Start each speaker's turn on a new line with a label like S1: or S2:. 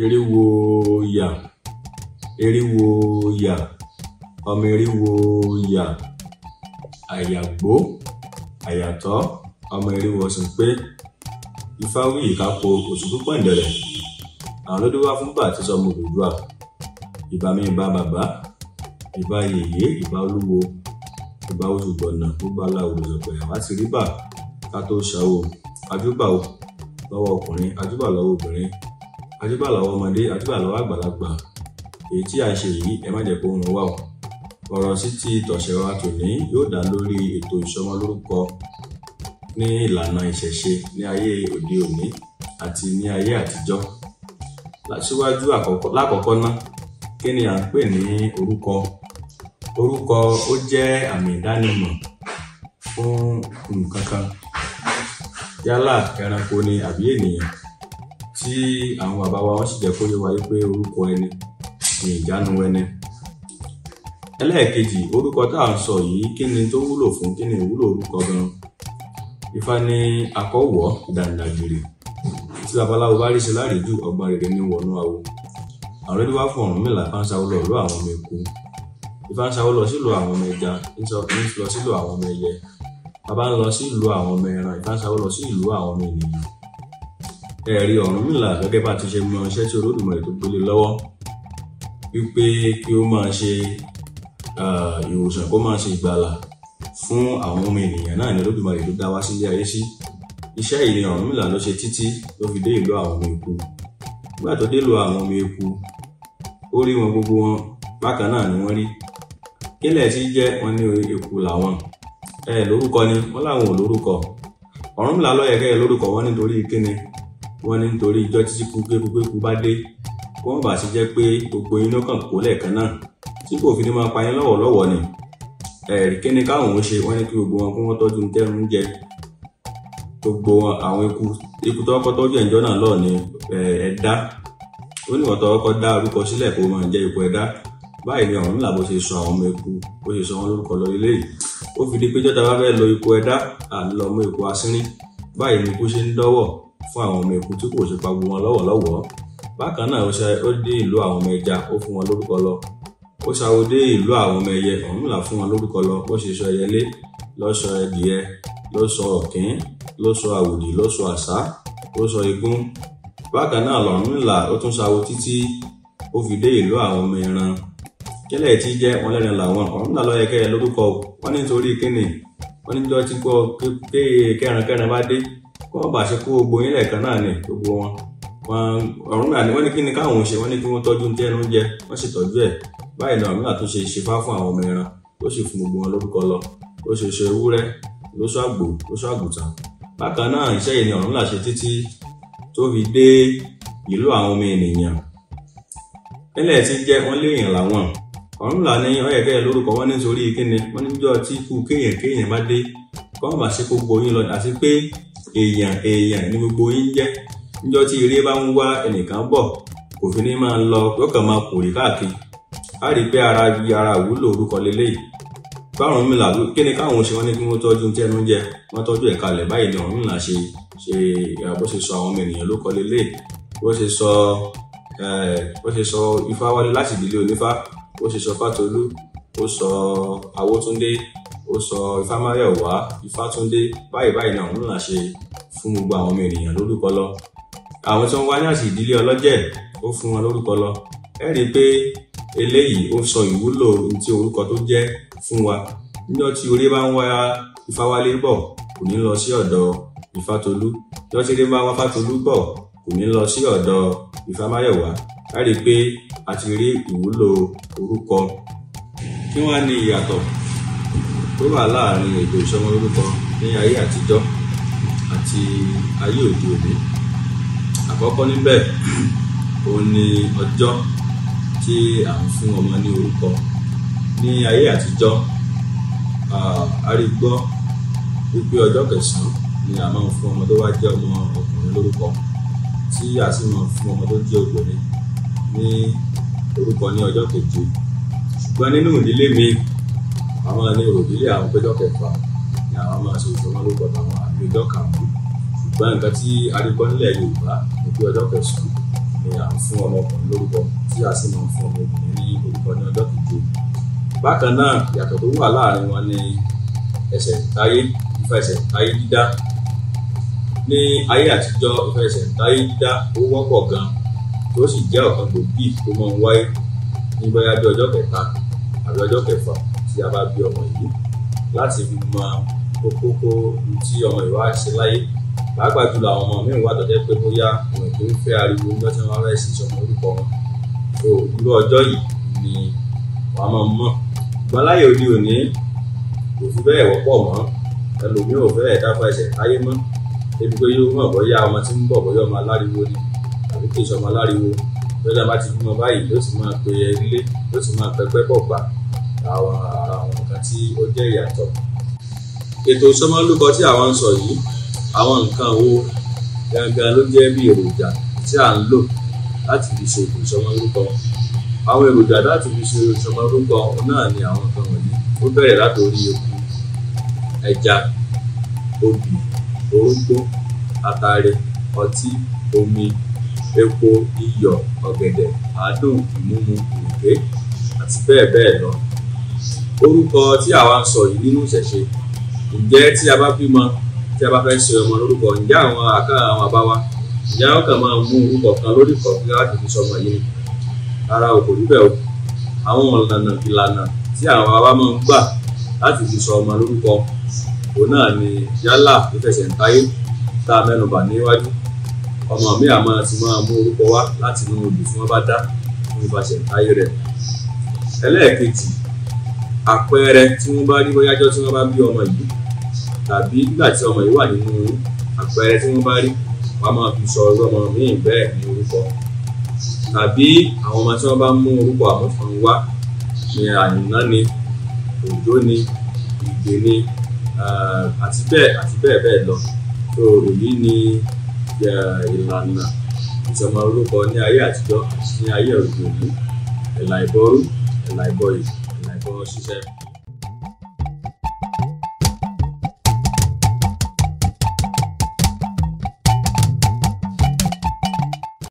S1: Eriwo yà, eriwo yà, ọmọ eriwo yà, àyàgbó, àyàtọ́, ọmọ eriwo ọ̀sìn pé Ifá wí ìkápo òṣùpá pọ̀ǹdẹ̀rẹ̀. Àwọn ló dé wá fún bàtí sọmọ Odùduwà. Ìbà mi ìbà bàbá, ìbà yèyé, ìbà olúwo, ìbà oṣùgbọ̀nà, gbogbo aláwo òṣùpẹ̀ àwa ti rí bà ká tó ṣàwò. Ajúbà o lọ́wọ́ ọkùnrin, ajúbà lọ́wọ́ obìnrin, ajúbà lọ́wọ́ ọmọdé, ajúbà lọ́wọ́ àgbàlagbà. Èyí tí a ṣe yìí, ẹ má jẹ́ kó run wá o. Ọ̀rọ̀ sí ti tọ̀sẹ̀ wa tòní yóò dá lórí ètò ìsọmọlórúkọ ní ìlànà ìṣẹ̀ṣe ní ayé òde òní àti ní ayé àtijọ́. Síwájú lákọ̀ọ́kọ́ ná, kí ni à ń pè ní orúkọ? Orúkọ ó jẹ́ àmì ìdánimọ̀ fún nǹkan kan, yálà ẹranko ni àbí ènìyàn, tí àwọn bàbá wa wọ́n sì jẹ́ kó yé wa wípé orúkọ ẹni ni ìjánu ẹni. Ẹlẹ́ẹ̀kejì, orúkọ tá à ń sọ yìí, kí ni tó wúlò fún, kí ni ìwúlò orúkọ gan? Ifá ní akọ́wọ́ ìdàǹdàgìrì tí babaláwo bá rí ṣe láríjù, ọgbọ́n rere ní wọnú awo. Àwọn ló wá fún Ọ̀rúnmìlà, Ifá ń ṣawó lọ ìlú àwọn ọmọ eku, Ifá ń ṣawó lọ sílùú àwọn ọmọ ẹja, ń lọ sílùú àwọn ọmọ ẹyẹ, bàbá ń lọ sílùú àwọn ọmọ ẹran, Ifá ń ṣawó lọ sí ìlú àwọn ọmọ ènìyàn. Ẹ̀rí Ọ̀rúnmìlà gẹ́gẹ́ bá ti ṣe mọ iṣẹ́ tí Olódùmarè tó gbélé lọ́wọ́, wípé kí ó máa ṣe ìwòsàn, kó máa ṣe ìgbàlà fún àwọn ọmọ ènìyàn náà ní Olódùmarè tó dá wá sílé ayé sí. Iṣẹ́ yìí ni Ọ̀rúnmìlà ló ṣe títí ló fi dé ìlú àwọn ọmọ eku. Nígbà tó dé ìlú àwọn ọmọ eku, ó rí wọn gbogbo wọn bákan náà ni wọ́n rí. Kílẹ̀ tí jẹ́ wọn ní eku làwọn. Ẹ lórúkọ ni wọ́n láwọn ò lórúkọ. Ọ̀rúnmìlà ló yẹ kẹ́ ẹ lórúkọ wọn nítorí kíni? Wọ́n ní nítorí ijọ́ títí kú kéku bá dé, kó wọ́n bá sì jẹ́ pé gbogbo yín ló kàn kó lẹ́ẹ̀kan náà tí kò fi ní máa pa yín lọ́wọ̀lọ́wọ́ ni. Ẹ̀rí kíni káwọn ò ṣe? Wọ́n ní kí gbogbo wọn kí wọ́n tọ́jú tẹ́rù ń jẹ. Gbogbo wọn àwọn eku tó kọ́kọ́ tọ́jú ẹ̀ńjọ́ náà lọ́ọ̀ ni ẹ̀dá. Ó ní wọ́n tó kọ́kọ́ dá orúkọ sílẹ̀ kó máa jẹ́ eku ẹ̀dá. Báyìí ni Ọ̀rúnmìlà bó ṣe sọ àwọn ọmọ eku, bó ṣe sọ wọn lórúkọ lọ ilé yìí. Ó fi di pé jọ́ta bá fẹ́ lọ eku ẹ̀dá, à ń lọ mú eku asínrín. Báyìí ni ikú ṣe ń dọ́wọ̀ fún àwọn ọmọ eku tí kò ṣe pa gbogbo wọn lọ́wọ̀lọ́wọ́. Bákan náà ó dé ìlú àwọn ọmọ ẹja, ó fún wọn lórúkọ lọ. Ó ṣàwó dé ìlú àwọn ọmọ ẹyẹ, Ọ̀rúnmìlà fún wọn lórúkọ lọ. Bó ṣe sọ ẹyẹlé, ló sọ ẹdìyẹ, ló sọ ọ̀kín, ló sọ àwòdì, ló sọ àṣá, ló sọ igún. Bákan náà l'Ọ̀rúnmìlà ó tún ṣàwó títí ó fi dé ìlú àwọn ọmọ ẹran. Kílẹ̀ tí jẹ́ wọn lẹ́ran làwọn. Ọ̀rúnmìlà ló yẹ kẹ́ ẹ lórúkọ wọn nítorí kíni? Wọ́n ní jọ́ tí kò kẹ́ran bá dé, kó wọ́n bá ṣe kó gbogbo yín lẹ́ẹ̀kan náà ni gbogbo wọn. Ọ̀rúnmìlà ni wọ́n ní kíni káwọn ṣe, wọ́n ní kí wọ́n tọ́jú tẹ́nu jẹ, wọ́n sì tọ́jú ẹ̀. Báyìí ni Ọ̀rúnmìlà tún ṣe ṣefá fún àwọn ọmọ ẹran, ó sì fún gbogbo wọn lórúkọ lọ. Ó ṣe ṣe ewúrẹ́, ló sọ àgbò, ló sọ àgùntàn. Bákan náà iṣẹ́ yìí ni Ọ̀rúnmìlà ṣe títí tó fi dé ìlú àwọn ọmọ ènìyàn. Nílẹ̀ tí jẹ́ wọ́n léèyàn làwọn. Ọ̀rúnmìlà ní ó yẹ kẹ́ ẹ lórúkọ wọn nítorí kíni? Wọ́n níjọ́ tí ikú kéèyàn bá dé, kó wọ́n bá ṣe kó gbogbo yín lọ, àti pé èèyàn èèyàn ní gbogbo yín jẹ́. Níjọ́ tí eré bá ń wá ẹnìkan bọ̀, kò fi ní máa lọ, yóò kàn máa pòrí káàkiri. A rí i pé ara ìwúlò orúkọ leléyìí. Báwọn Ọ̀rúnmìlà kíni káwọn ṣe? Wọ́n ní kí wọ́n tọ́jú tẹ́nu jẹ, wọ́n tọ́jú ẹ̀ kalẹ̀. Báyìí ni Ọ̀rúnmìlà ṣe ṣe bó ṣe sọ àwọn ọmọ ènìyàn ló kọ leléyìí. Bó ṣe sọ Ifá wálé láti ìdílé onífá, ó ṣe sọ Fátolú, ó sọ Awótúndé, ó sọ Ifámáyọ̀wá, Ifátúndé. Báyìí báyìí ni Ọ̀rúnmìlà ṣe fún gbogbo àwọn ọmọ ènìyàn lórúkọ lọ. Àwọn tí wọ́n wá ní àti ìdílé ọlọ́jẹ̀, ó fún wọn lórúkọ lọ. Ẹ rí i pé eléyìí ó sọ ìwúlò tí orúkọ tó jẹ́ fún wa. Níjọ́ tí orí bá ń wá Ifáwálé bọ̀, kò ní lọ sí ọ̀dọ̀ Ifátolú. Níjọ́ tí orí bá ń wá Fátolú bọ̀, kò ní lọ sí ọ̀dọ̀ Ifámáyọ̀wá. A rí i pé a ti rí ìwúlò orúkọ. Kí wá ní ìyàtọ̀ tó wà láàrin ètò ìsọmọlórúkọ ní ayé àtijọ́ àti ayé òde òní? Àkọ́kọ́ níbẹ̀, òun ni ọjọ́ tí à ń fún ọmọ ní orúkọ. Ní ayé àtijọ́, a rí gbọ́ wípé ọjọ́ kẹsàn-án ni a máa ń fún ọmọ tó bá jẹ́ ọmọ ọkùnrin lórúkọ, tí a sì máa ń fún ọmọ tó jẹ́ obìnrin ní orúkọ ní ọjọ́ keje. Ṣùgbọ́n nínú ìdílé mi, àwọn ní òròdílé àwọn péjọ kẹfà ni àwọn máa ṣe ìsọmọlórúkọ tàwọn àbí ọjọ́ karùn-ún. Ṣùgbọ́n nǹkan tí a rí gbọ́ nílẹ̀ Yorùbá ni pé ọjọ́ kẹsàn-án ni à ń fún ọmọkùnrin lórúkọ, tí a sì máa ń fún ọmọbìnrin ní orúkọ ní ọjọ́ keje. Bákan náà, ìyàtọ̀ tó wà láàrin wọn ni ẹsẹ̀ ìtáyé, Ifá ẹsẹ̀ ìtáyé dídá. Ní ayé àtijọ́, Ifá ẹsẹ̀ ìtáyé dídá ó wọ́pọ̀ gan, tó sì jẹ́ ọ̀kan gbòógì tó máa ń wáyé ní bóyá bí ọjọ́ kẹta àbí ọjọ́ kẹfà tí a bá bí ọmọ yìí, láti fi mọ kókó tí ọmọ yìí wá ṣe láyé. Pàápàá jùlọ àwọn ọmọ míì wà tó jẹ́ pé bóyá wọn kì í fẹ́ ariwo nígbà tí wọ́n fẹ́ ṣe ìsọmọ orúkọ wọn. So irú ọjọ́ yìí ni wọ́n á máa mọ̀. Ṣùgbọ́n láyé òde òní kò fi bẹ́ẹ̀ wọ́pọ̀ mọ́, ẹlòmíì ò fẹ́ẹ̀ dáfá ẹsẹ̀ táyé mọ́, débi pé yóò mọ̀ bóyá ọmọ tí ń bọ̀ bóyá ọmọ aláriwo ni tàbí kì í ṣe ọmọ aláriwo. Bóyá bá ti bímọ báyìí yóò ti máa pe ilé, yóò ti máa pẹpẹ bọ̀ gbà. Àwọn ara àwọn nǹkan tí ó jẹ́ ìyàtọ̀. Ètò ìsọmọlórúkọ tí àwọn ń sọ yìí, àwọn nǹkan wo gangan ló jẹ́ bí èròjà tí à ń lò láti fi ṣe ètò ìsọmọlórúkọ? Àwọn èròjà láti fi ṣe ìsọmọlórúkọ náà ni àwọn nǹkan wọ̀nyí. Ó bẹ̀rẹ̀ látòrí eku, ẹja, obì, orógbó, atare, ọtí, omi, epo, iyọ̀, ọ̀gẹ̀dẹ̀, àádùn, ìmúmu, ìrèké àti bẹ́ẹ̀ bẹ́ẹ̀ lọ. Orúkọ tí àwa ń sọ yìí nínú ìṣẹ̀ṣe, ǹjẹ́ tí a bá bímọ, tí a bá fẹ́ ṣe ọmọ lórúkọ, ǹjẹ́ àwọn àká àwọn àbá wa, ǹjẹ́ wọ́n kàn máa mú orúkọ kan lórí ìkọ̀kí láti fi sọmọ yìí ni? Rárá o, kò rí bẹ́ẹ̀ o. Àwọn ọ̀nà ìlànà tí àwọn bàbá máa ń gbà láti fi sọ ọmọ lórúkọ, òun náà ni yálà ìfẹsẹ̀ntáyé tá a mẹ́nubà níwájú. Ọmọ mi àmọ́ ti máa mú orúkọ wá láti inú odù tí wọ́n bá dá fún ìfẹsẹ̀ntáyé rẹ̀. Ẹlẹ́ẹ̀kejì, àpẹẹrẹ tí wọ́n bá rí bóyá ọjọ́ tí wọ́n bá bí ọmọ yìí tàbí nígbà tí ọmọ yìí wà nínú oyún, àpẹẹrẹ tí wọ́n bá rí, wọ́n á máa fi sọ irú ọmọ míì bẹ́ẹ̀ ní orúkọ. Tàbí àwọn ọmọ tí wọ́n bá mú orúkọ àmúfọn wá ní Àyìnlá ni, Òjó ni, Ìgè ni, àti bẹ́ẹ̀ àti bẹ́ẹ̀ bẹ́ẹ̀ lọ. So èyí ni ìlànà ìsọmọ orúkọ ní ayé àtijọ́ àti ní ayé òde òní. Ẹ̀là ìbọrú, ẹ̀là ìbọyè, ẹ̀là ìbọ ṣíṣẹ́.